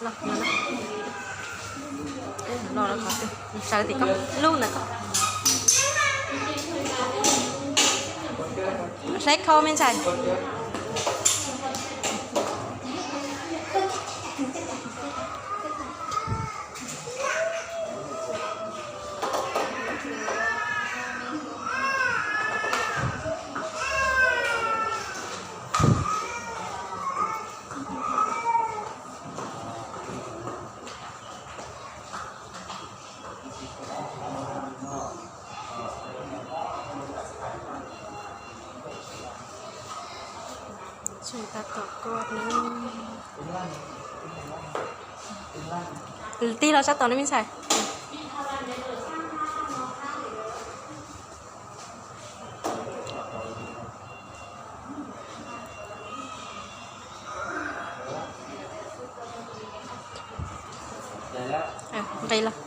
Los, los, los, sawv tim ko, lub ntawd ko. Saib khau me ntxhais. Tseem tab tom kuaj na. Tig los sab tod na me ntxhais. Nqis los.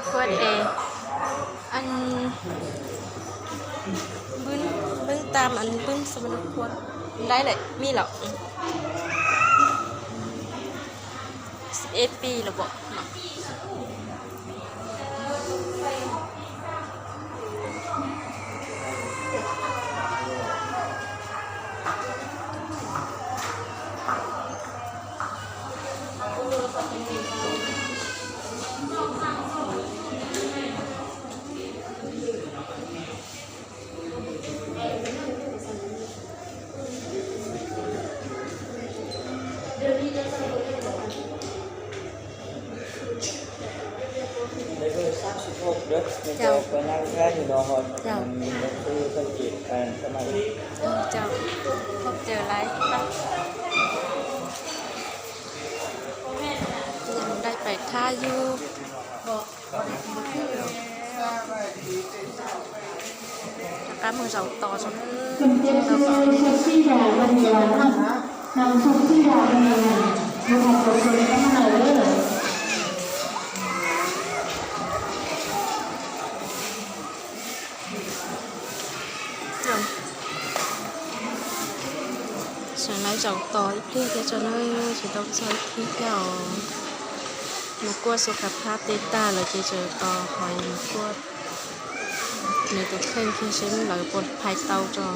Kuaj es, npwb tam, npwb xab ma npwb kuaj, nraib lawm, mij lawm. Eb pib los pom. Chào. Chào. Chào. Không chờ lái. Đây phải tha du. Rov qab mus zaum tos. Sawv lawv zaum tos ib pliag thiab tso na, tsis tau txog ib pliag thiab os. Mus kuaj xu kha phab teb tag lawm ces tseem tos hov mus kuaj. Nws tus kheej kiag seb lawv puas phais tau tso.